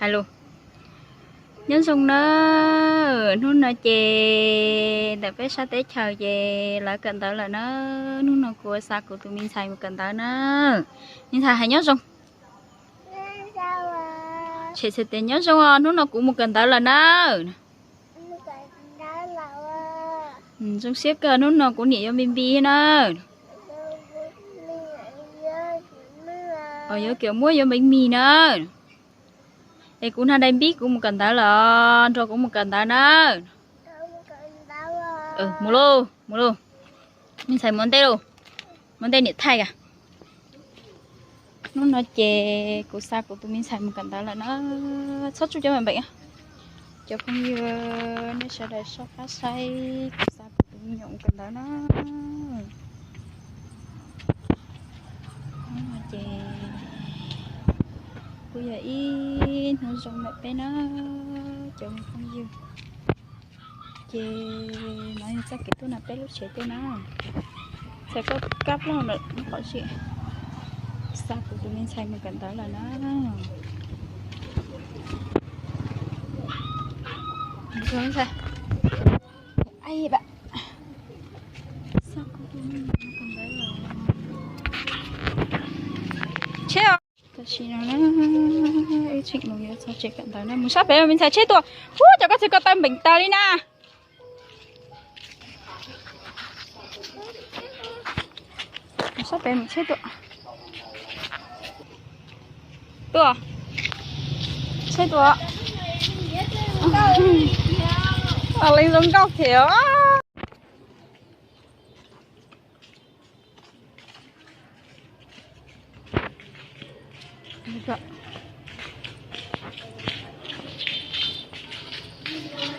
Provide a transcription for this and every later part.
Hais lus. Nyob zoo na, hnub no ces ntawm peb sab teb chaws ces lawv kawm ntawv lawm na. Hnub no kuv xa kuv tus me ntxhais mus kawm ntawv na. Me ntxhais hais nyob zoo. Txhais tias nyob zoo os, hnub no kuv mus kawm ntawv lawm na. Zoo siab kawg, hnub no kuv niam yuav npis npis na. Yuav kiav muab yuav npeev mis na. Es kuv nag dai npib kuv mus kawm ntawv lawm, nrog kuv mus kawm ntawv na. Mus lauj, mus lauj. Me ntxhais mus ntej lauj, mus ntej niam thaij as. Hnub no ces kuv xa kuv tus me ntxhais mus kawm ntawv lawm na. Txhob tsuj cov me npeem. Cov phooj ywg nej sawv daws soj qab saib kuv xa kuv tus me nyuam mus kawm ntawv na. Hnub no ces kuj yog ib hnub zoo ntawm peb na cov me phooj ywg. Ces no yog txoj kev tuaj nram peb lub tsev tuaj na. Txhais koj kab plaub ntawm qhov tsev. Xa kuv tus me ntxhais mus kawm ntawv lawm na. Tsheb os. Tam sim no na, ib tseem mus yuav txog tsev kawm ntawv na, mus sab pem me ntxhais tsheb tuaj. Ub, cov koj txhais ko taw npeem tas li na. Mus sab pem mus tsheb tuaj. Tuaj. Tsheb tuaj. Leej zoo nkauj thiab.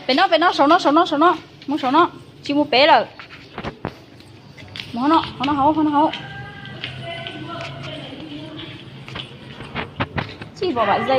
Pem no, pem no, saum no, saum no, saum no, mus saum no, tsis mus pem lawm. Mus hauv no, hauv no, hauv, hauv no, hauv. Tsis pom vam ze.